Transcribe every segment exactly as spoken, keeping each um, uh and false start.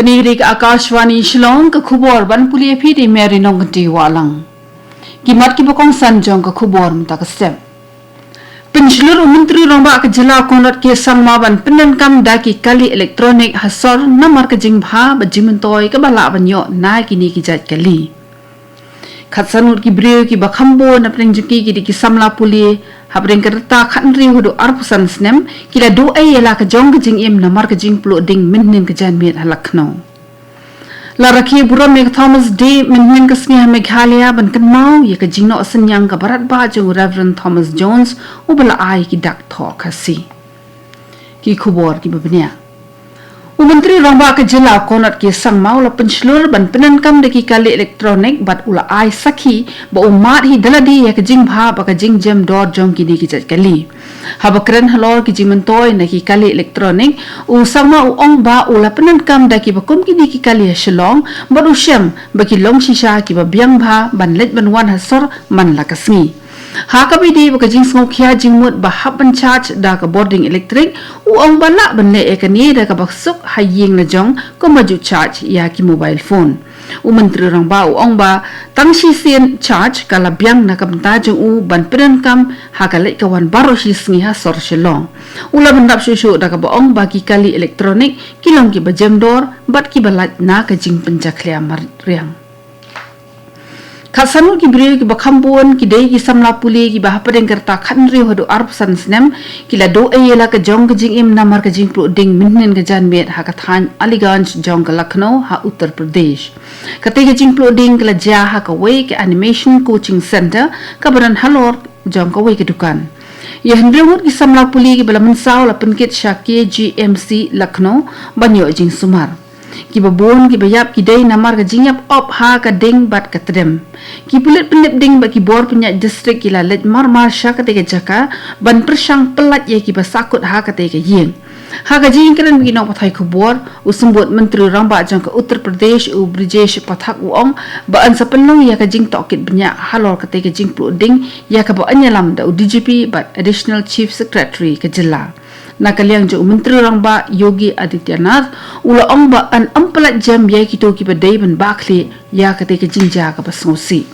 Kane ka dei ka Akashvani Shillong, ka khubor ban pule ïa phi da i Mary Nongkynrih Wahlang. Ki mat kiba kongsan jong ka khubor mynta ka step. Pynshlur u Myntri Rangbah ka Jylla Conrad K Sangma ban pyndonkam da ki kali electronic ha sor namar ka jingbha bad jingmyntoi kaba lah ban ïoh na kine ki jait kali. Khatsan ngut ki briew kiba kham bun hapdeng jong ki ki dei ki samla pule hapdeng ka rta khathynriew haduh arphew san snem, ki la duh ei ïa la ka jong ka jingim namar ka jingpluh ding mynhynnin ka janmiet ha Lucknow. La rakhe burom ïa ka Thomas Day mynhynnin ka sngi ha Meghalaya ban kynmaw ïa ka jingnoh synñiang kaba radbah jong u Reverend Thomas Jones, uba la ai ki dak thoh Khasi. Ki khubor kiba bniah. U Myntri Rangbah ka Jylla Conrad K Sangma u la pynshlur ban pyndonkam da ki kali electronic bad u la ai sakhi ba u mad hi da lade ïa ka jingbha bad ka jingjem dor jong kine ki jait kali. Haba kren halor ki jingmyntoi na ki kali electronic, u Sangma u ong ba u la pyndonkam da kiba kum kine ki kali ha Shillong bad u shem ba ki long shisha kiba biang bha ban leit ban wan ha sor man la ka sngi. Ha kaba ïadei bad ka jingsngewkhia jingmut ba hap ban charge da ka bording electric, u ong ba lah ban leh ïa kane da kaba suk ha ïing la jong kumba ju charge ïa ki mobile phone. U Myntri Rangbah u ong ba tang shisien charge ka la biang na ka bynta jong u ban pyndonkam ha ka leit ka wan baroh shi sngi ha sor Shillong. U la bynrap shuh shuh da kaba ong ba ki kali electronic ki long kiba jem dor bad kiba lait na ka jingpynjakhlia mariang. Khatsan ngut ki briew kiba kham bun ki dei ki samla pule kiba hapdeng ka rta khathynriew haduh arphew san snem, ki la duh ei ïa la ka jong ka jingim namar ka jingpluh ding mynhynnin ka janmiet ha ka thaiñ Aliganj jong ka Lucknow ha Uttar Pradesh. Kata ka jingpluh ding ka la jia ha kawei ka animation coaching center kaba don halor jong kawei ka dukan. Ïa hynriew ngut ki samla pule kiba la mynsaw la pynkit sha K G M C Lucknow ban ïoh jingsumar. Kiba bun kiba ïap ki dei namar ka jingïap op ha ka ding bad ka tdem. Ki pulit pyndep ding bad ki bor pynïaid district ki la leit marmar sha kata ka jaka ban pyrshang pyllait ïa kiba sahkut ha kata ka ïing. Ha ka jingïakren bad ki nongpathai khubor, u Symbud Myntri Rangbah jong ka Uttar Pradesh u Brijesh Pathak u ong ba yn sa pynlong ïa ka jingtohkit bniah halor kata ka jingpluh ding ïa kaba yn ïalam da u D G P bad Additional Chief Secretary ka jylla. Na ka liang jong u Myntri Rangbah Yogi Adityanath, u la ong ba yn ym pyllait jem ïa kito kiba dei ban bah khlieh ïa kata ka jingjia kaba sngewsih.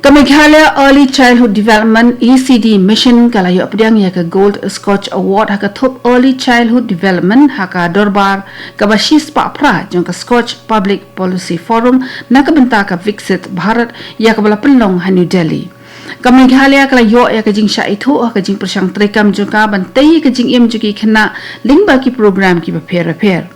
Ka Meghalaya Early Childhood Development, E C D Mission, ka la ïoh pdiang ïa ka Gold Scotch Award ha ka thup Early Childhood Development ha ka dorbar kaba shispah phra jong ka Scotch Public Policy Forum na ka bynta ka Viksit Bharat, ïa kaba la pynlong ha New Delhi. Ka Meghalaya ka la ïoh ïa ka jingshah ithuh ha ka jingpyrshang treikam jong ka ban tei ïa ka jingim jong ki khynnah lyngba ki program kiba pher bapher.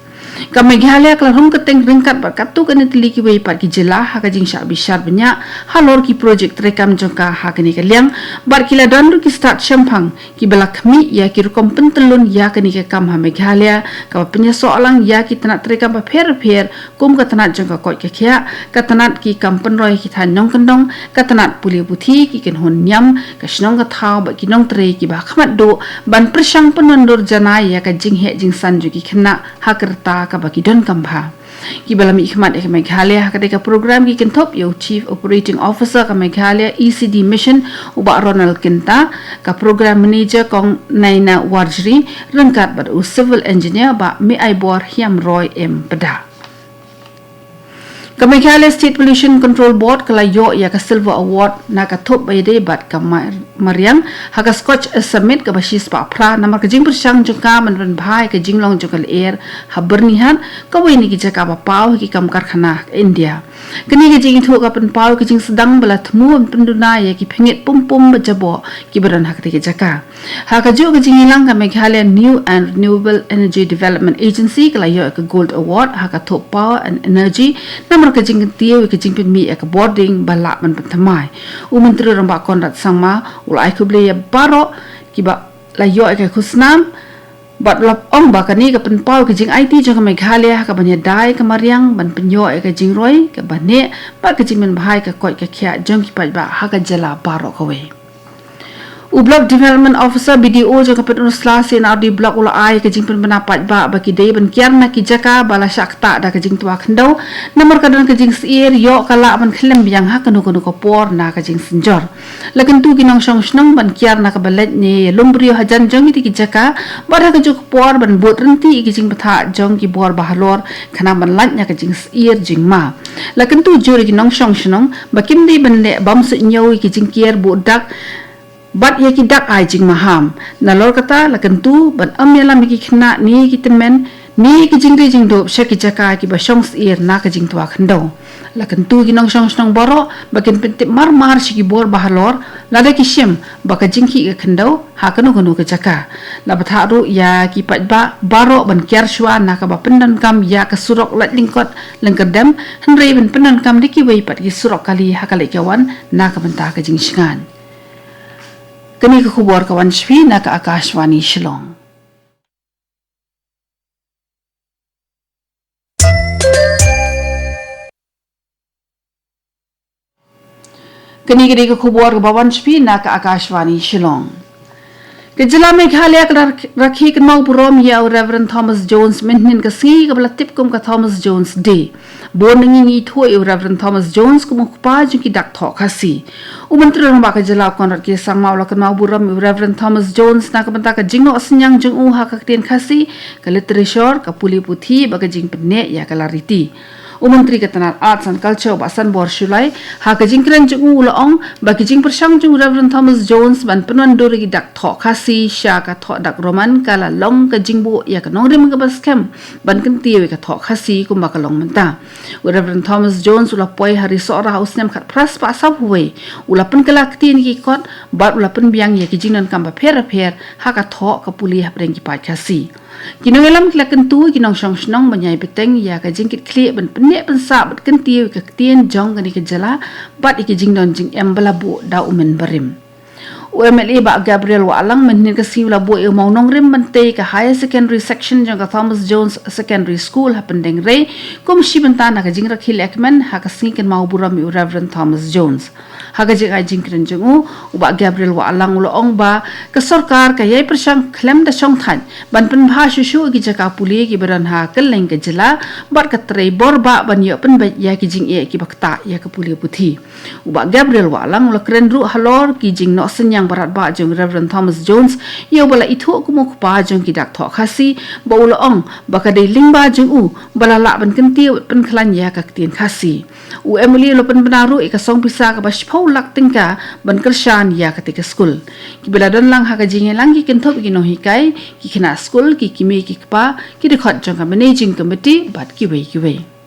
Ka Meghalaya ka la rung kyrteng ryngkat bad katto katne tylli kiwei pat ki jylla ha ka jingshah bishar bniah halor ki projek treikam jong ka ha kane ka liang, bad ki la don ruh ki stad shemphang kiba la khmih ïa ki rukom pyntyllun ïa kane ka kam ha Meghalaya, kaba pynïasoh lang ïa ki tnat treikam bapher bapher, kum ka tnat jong ka koit ka khiah, ka tnat ki kam pynroi ki thaiñ nongkyndong, ka tnat pule puthi, ki kynhun niam, ka shnong ka thaw bad ki nongtrei kiba ha khmat duh ban pyrshang pynwandur janai ïa ka jingheh jingsan jong ki khynnah ha ka rta kaba ki donkam bha. Kiba la mihkhmat ïa ka Meghalaya ha katei ka program ki kynthup ïa u Chief Operating Officer ka Meghalaya E C D Mission, u Bah Ronald Kynta, ka Program Manager Kong Naina Warjri, ryngkat bad u Civil Engineer Bah Meaibor Hiamroi M Pda. Ka Meghalaya State Pollution Control Board ka la ïoh ïa ka Silver Award na ka thup ba ïadei bad ka mar-, mariang ha ka Scotch Summit kaba shispah phra namar ka jingpyrshang jong ka ban pynbha ïa ka jinglong jong ka lyer ha Byrnihat, kawei na ki jaka ba paw ha ki kam karkhana ha India. Kane ka jingithuh ka pynpaw ïa ka jingsdang ba la thmu ban pynduna ïa ki pynïaid pum pum ba jaboh kiba don ha katei ka jaka. Ha kajuh ka jingïalang, ka Meghalaya New and Renewable Energy Development Agency ka la ïoh ïa ka Gold Award ha ka thup Power and Energy namar ka jingkyntiew ïa ka jingpynmih ïa ka bording ba lah ban pynthymmai. U Myntri Rangbah Conrad Sangma u la ai khublei ïa baroh kiba la ïoh ïa ka khusnam bad u la ong ba kane ka pynpaw ïa ka jingaiti jong ka Meghalaya ha kaban ïada ïa ka mariang ban pynïoh ïa ka jingroi kaba neh bad ka jingpynbha ïa ka koit ka khiah jong ki paidbah ha ka jylla baroh kawei. U Block Development Officer, B D O, jong ka Pynursla C and R D Block u la ai ka jingpynbna paidbah ba ki dei ban kiar na ki jaka ba la shah ktah da ka jingtwa khyndew, namar ka don ka jingsyier ïoh ka lah ban khlem biang ha kano kano ka por na ka jingsynjor. La kyntu ki nongshong shnong ban kiar na kaba leit ne ïalum briew hajan jong kitei ki jaka, bad ha kajuh ka por ban bud ryntih ïa ki jingbthah jong ki bor bahalor, khnang ban lait na ka jingsyier jingma. La kyntu jur ïa ki nongshong shnong ba kim dei ban leh bymsuidñiew ïa ki jingkiar buh dak bad ïa ki dak ai jingmaham. Nalor kata, la kyntu ban ym ïalam ïa ki khynnah ne ki tymmen ne ki jingri jingdup sha ki jaka kiba shong syier na ka jingtwa khyndew. La kyntu ki nongshong shnong baroh ba kin pyntip mar mar sha ki bor bahalor lada ki shem ba ka jingkhih ka khyndew ha kano kano ka jaka. La bthah ruh ïa ki paidbah baroh ban kiar shuwa na kaba pyndonkam ïa ka surok Laitlyngkot Lyngkyrdem, hynrei ban pyndonkam da kiwei pat ki surok kali ha ka leit ka wan na ka bynta ka jingshngaiñ. Kane ka khubor ka wan sha phi na ka Akashvani Shillong. Kane ka dei ka khubor kaba wan sha phi na ka Akashvani Shillong. Ka jylla Meghalaya ka la rakhe kynmaw burom ïa u Reverend Thomas Jones mynhynnin ka sngi kaba la tip kum ka Thomas Jones Day. Bun na ngi ngi ithuh ïa u Reverend Thomas Jones kum u kpa jong ki dak thoh Khasi. U Myntri Rangbah ka jylla u Conrad K Sangma u la kynmaw burom ïa u Reverend Thomas Jones na ka bynta ka jingnoh synñiang jong u ha ka ktien Khasi, ka literature, ka pule puthi bad ka jingpynneh ïa ka lariti. U Myntri ka tnad Arts and Culture u Bah Sanbor Shullai, ha ka jingkren jong u u la ong ba ka jingpyrshang jong u Reverend Thomas Jones ban pynwandur ïa ki dak thoh Khasi sha ka thoh dak Roman ka la long ka jingbuh ïa ka nongrim kaba skhem ban kyntiew ïa ka thoh Khasi kumba ka long mynta. U Reverend Thomas Jones u la poi ha Ri Sohra ha u snem khatphra spah sawphew wei. U la pynkylla ktien ïa ki kot bad u la pynbiang ïa ki jingdonkam bapher bapher ha ka thoh ka pule hapdeng ki paid Khasi. Ki nongïalam ki la kyntu ïa ki nongshong shnong ban ïai bteng ïa ka jingkitkhlieh ban pynneh pynsah bad kyntiew ïa ka ktien jong kane ka jylla bad ïa ki jingdon jingem ba la buh da u mynbarim. U M L A Bah Gabriel Wahlang mynhynnin ka sngi u la buh ïa u mawnongrim ban tei ka Higher Secondary Section jong ka Thomas Jones Secondary School ha Pyndengrei kum shi bynta na ka jingrakhe lehkmen ha ka sngi kynmaw burom ïa u Reverend Thomas Jones. Ha ka jingai jingkren jong u, u Bah Gabriel Wahlang u la ong ba ka sorkar ka ïai pyrshang khlem da shongthait ban pynbha shuh shuh ïa ki jaka pule kiba don ha kylleng ka jylla bad ka trei bor bah ban ïoh pynbeit ïa ki jingeh kiba ktah ïa ka pule puthi. U Bah Gabriel Wahlang u la kren ruh halor ki jingnoh synñiang ba radbah jong Reverend Thomas Jones, ïa uba la ithuh kum u kpa jong ki dak thoh Khasi, ba u la ong ba ka dei lyngba jong u ba la lah ban kyntiew pynkhlaiñ ïa ka ktien Khasi. U M L A u la pynbna ruh ïa ka song pisa kaba shiphew lak tyngka ban kyrshan ïa katei ka skul. Kiba la don lang ha ka jingïalang ki kynthup ïa ki nonghikai, ki khynnah skul, ki kmie ki kpa, ki dkhot jong ka Managing Committee bad kiwei kiwei.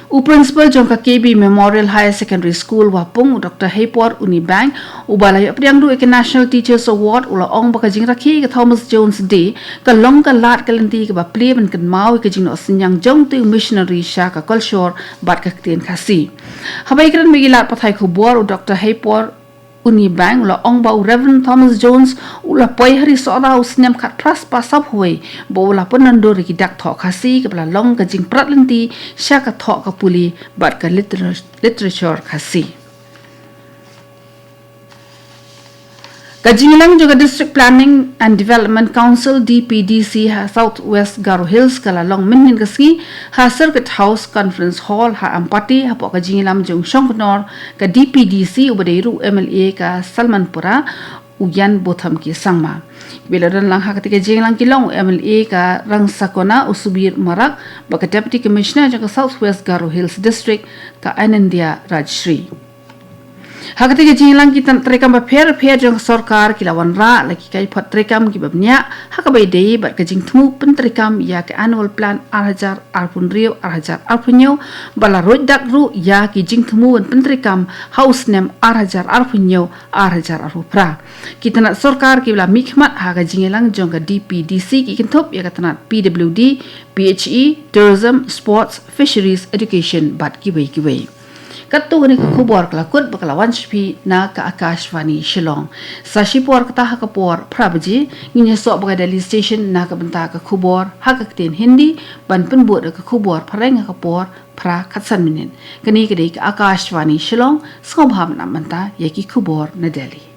U Principal jong ka K B Memorial Higher Secondary School Wapung, u Doctor Heipor Unibang, uba la ïoh pdiang ruh ïa ka National Teachers Award, u la ong ba ka jingrakhe ïa ka Thomas Jones Day ka long ka lad ka lynti kaba plie ban kynmaw ïa ka jingnoh synñiang jong utei u missionary sha ka kolshor bad ka ktien Khasi. Haba ïakren bad ki lad pathai khubor, u Doctor Heipor Unibang u la ong ba u Reverend Thomas Jones u la poi ha Ri Sohra ha u snem khatphra spah sawphew wei, ba u la pynwandur ïa ki dak thoh Khasi kaba la long ka jingprat lynti sha ka thoh ka pule bad ka litera-, literature Khasi. Ka jingïalang jong ka District Planning and Development Council, D P D C, ha South West Garo Hills ka la long mynhynnin ka sngi ha Circuit House Conference Hall ha Ampati, hapoh ka jingïalam jong u Shongknor ka D P D C uba dei ruh u M L A ka Salmanpura, u Ianbotham K Sangma. Kiba la don lang ha katei ka jingïalang ki long u M L A ka Rangsakona, u Subir Marak, bad ka Deputy Commissioner jong ka South West Garo Hills District, ka Anindya Rajshri. Ha katei ka jingïalang ki tnat treikam bapher bapher jong ka sorkar ki la wanrah la ki kaiphod treikam kiba bniah ha kaba ïadei bad ka jingthmu pyntreikam ïa ka Annual Plan ar hajar arphew hynriew ar hajar arphew hynñiew, ba la ruh dak ruh ïa ki jingthmu ban pyntreikam ha u snem ar hajar arphew hynñiew ar hajar arphew phra. Ki tnat sorkar kiba la mihkhmat ha ka jingïalang jong ka D P D C ki kynthup ïa ka tnat P W D, P H E, Tourism, Sports, Fisheries, Education bad kiwei kiwei. Katto katne ka khubor ka la kut bad ka la wan sha phi na ka Akashvani Shillong. Sa shipor kata ha ka por phra baje ngin ïasoh bad ka Delhi Station na ka bynta ka khubor ha ka ktien Hindi, ban pynbud da ka khubor phareng ha ka por phra khatsan minit. Kane ka dei ka Akashvani Shillong, sngewbha ban ap mynta ïa ki khubor na Delhi.